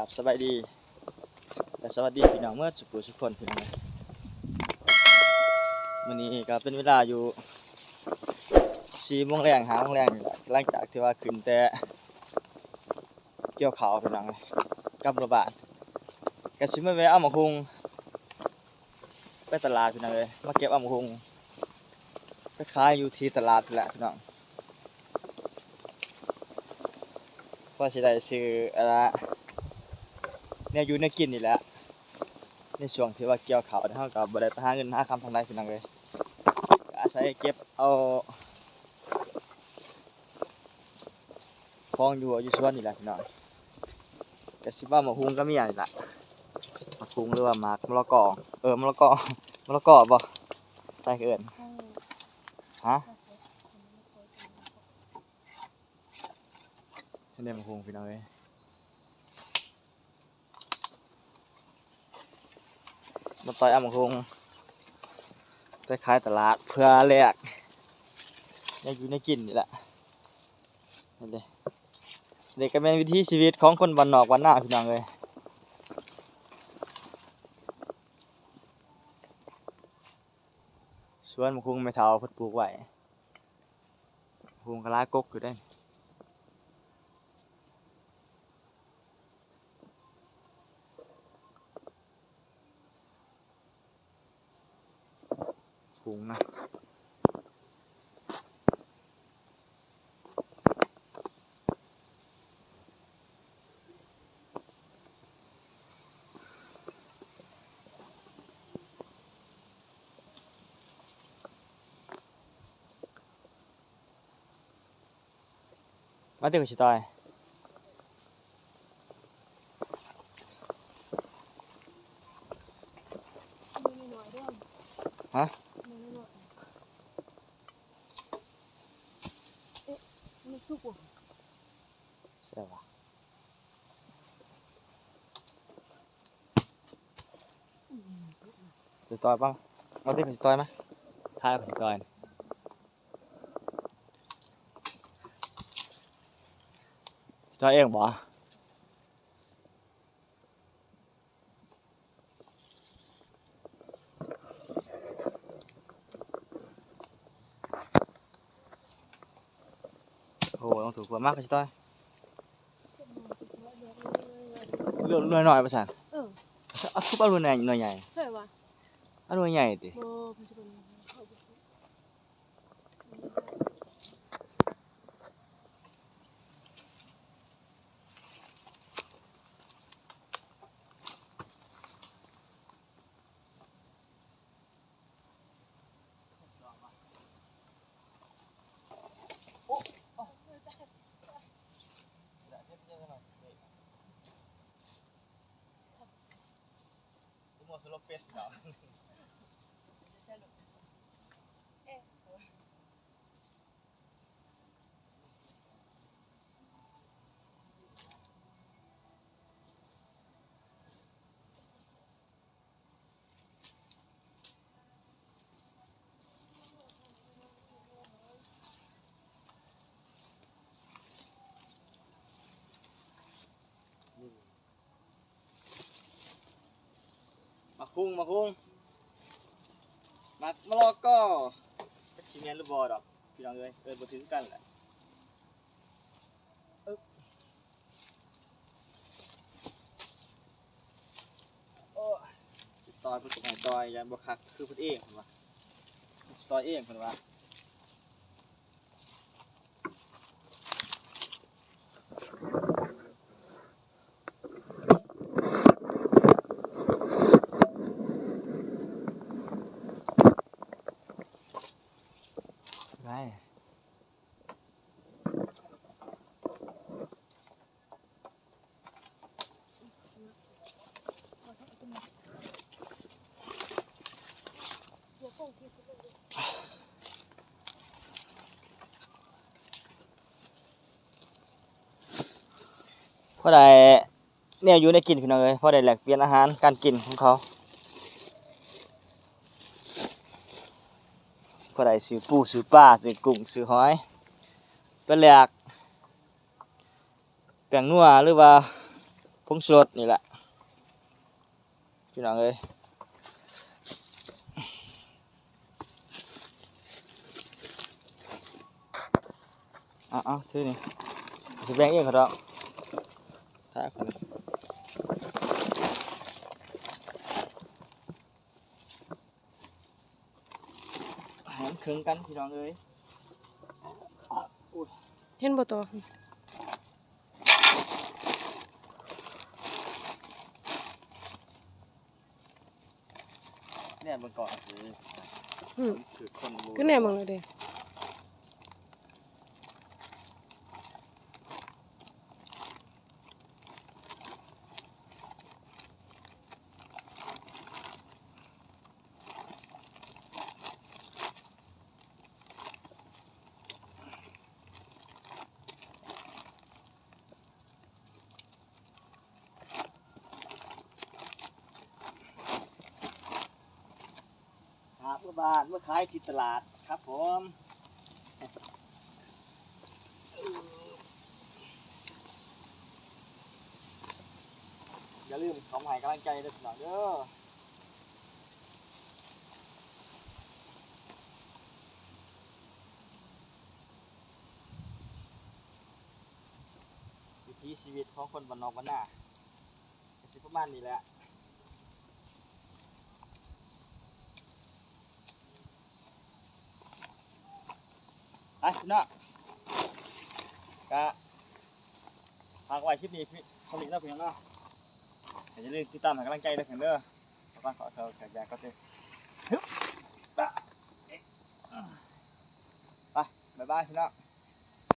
ຄັບ ສະບາຍດີ ແລະ ສະຫວັດດີພີ່ນ້ອງເໝິດສູ່ຜູ້ສູ່ຄົນ ພີ່ນ້ອງເອີຍ. ມື້ນີ້ກໍເປັນເວລາຢູ່ສີ່ໂມງແລງ ຫ້າໂມງແລງນີ້ແຫຼະ ຫຼັງຈາກທີ່ວ່າຂຶ້ນແຕ່ກ່ຽວເຂົ້າ ພີ່ນ້ອງເອີຍ ກັບເມືອບ້ານ ກໍຊິມາແວ່ເອົາໝາກຫຸ່ງ ໄປຕະຫຼາດພີ່ນ້ອງເອີຍ ມາເກັບເອົາໝາກຫຸ່ງ ໄປຂາຍຢູ່ທີ່ຕະຫຼາດພຸ້ນແຫຼະພີ່ນ້ອງ ພໍຊິໄດ້ຊື້ ອັນນ່າ ແນວຢູ່ແນວກິນນີ້ແຫຼະ. ໃນຊ່ວງທີ່ວ່າກ່ຽວເຂົ້າ ເຮົາກໍບໍ່ໄດ້ໄປຫາເງິນຫາຄຳທາງໃດພີ່ນ້ອງເອີຍ ກໍອາໄສເກັບເອົາ ຂອງຢູ່ຮົ້ວຢູ່ສວນນີ້ແຫຼະພີ່ນ້ອງ ກະຊິວ່າໝາກຫຸ່ງກັບເມຍນີ້ລະ ໝາກຫຸ່ງ ຫຼືວ່າໝາກມະລະກອ ເອີ ມະລະກອ ມະລະກອບໍ່ ໃຜເອີ້ນ ຮະ ເຮັດໄດ້ໝາກຫຸ່ງພີ່ນ້ອງເອີຍ. ມາຕ່ອຍເອົາໝາກຫຸ່ງໄປຂາຍຕະຫຼາດ ເພື່ອແລກແນວຢູ່ແນວກິນນີ້ແຫຼະ ນີ້ເດ້ ນີ້ກໍແມ່ນວິຖີຊີວິດຂອງຄົນບ້ານນອກບ້ານນາພີ່ນ້ອງເອີຍ. ສວນໝາກຫຸ່ງແມ່ເຖົ້າເພິ່ນປູກໄວ້ ໝາກຫຸ່ງກໍຫຼາຍກົກຢູ່ເດ້. ຫຸ່ງນະ ມາຕິ ຂ້ອຍຊິຕ່ອຍ ຮະ ແຊບຫວາ. ຊິຕ່ອຍປະ ມາຕິ ຂ້ອຍຊິຕ່ອຍມາ ຖ້າຂ້ອຍຊິຕ່ອຍ ຊິຕ່ອຍເອງບໍ່? ໂອ້ ຕ້ອງຖືກວ່າມາກກໍຊິຕ່ອຍ ເລືອກໜ່ວຍນ້ອຍວ່າຊັ້ນ ເອີ ເອົາ ຄືເອົາໜ່ວຍໃຫຍ່ ໜ່ວຍໃຫຍ່ ໃຊ່ຫວາ ເອົາໜ່ວຍໃຫຍ່ຕິ ບໍ່ ເພິ່ນຊິເບິ່ງ ໝາກຫຸ່ງ ໝາກຫຸ່ງ ໝາກມະລະກອ ຈັກຊິແມ່ນຫຼືບໍ່ດອກ ພີ່ນ້ອງເອີຍ ເອີ້ນບໍ່ຖືກກັນແຫຼະ. ໂອ້ຍ ຊິຕ່ອຍເພິ່ນກໍໃຫ້ຕ່ອຍ ຢ້ານບໍ່ຄັກຄືເພິ່ນເອງ ເພິ່ນວ່າ ຊິຕ່ອຍເອງ ເພິ່ນວ່າ. ໄດ້ ພໍໄດ້ແນວຢູ່ແນວກິນ ພີ່ນ້ອງເອີຍ ພໍໄດ້ແລກປ່ຽນອາຫານການກິນຂອງເຂົາ ພໍໄດ້ຊື້ປູຊື້ປາ ຊື້ກຸ້ງຊື້ຫອຍ ໄປແລກ ແປ້ງນົວ ຫຼືວ່າ ຜົງຊູລົດນີ້ແຫຼະ ພີ່ນ້ອງເອີຍ. ເອົາໆ ຖືນີ້ ຊິແບ່ງເອງເຂົາດອກ ຖ້າຄົນ ໃຫ້ມັນເຄິ່ງກັນ ພີ່ນ້ອງເອີຍ. ເຫັນບໍ່ຕໍ່? ແນມເບິ່ງກ່ອນ ອືມ ຄືຄົນ ຄືແນມເບິ່ງແລ້ວເດ້. ຫາບເມືອບ້ານ ເມືອຂາຍທີ່ຕະຫຼາດຄັບຜົມ. ຢ່າລືມເຂົ້າມາໃຫ້ກຳລັງໃຈເດີພີ່ນ້ອງເດີ. ວິຖີຊີວິດຂອງຄົນບ້ານນອກບ້ານນາ ກະຊິປະມານນີ້ແຫຼະ. ໄປພີ່ນ້ອງ ກະຝາກໄວ້ຄລິບນີ້ສ່ຳນີ້ເນາະພີ່ນ້ອງເນາະ. ກະຢ່າລືມຕິດຕາມໃຫ້ກຳລັງໃຈເດີພີ່ນ້ອງເດີ. ຂໍຟັງຂໍເຂົ້າໃຈກັນເດີ ໄປ ບາຍບາຍພີ່ນ້ອງ.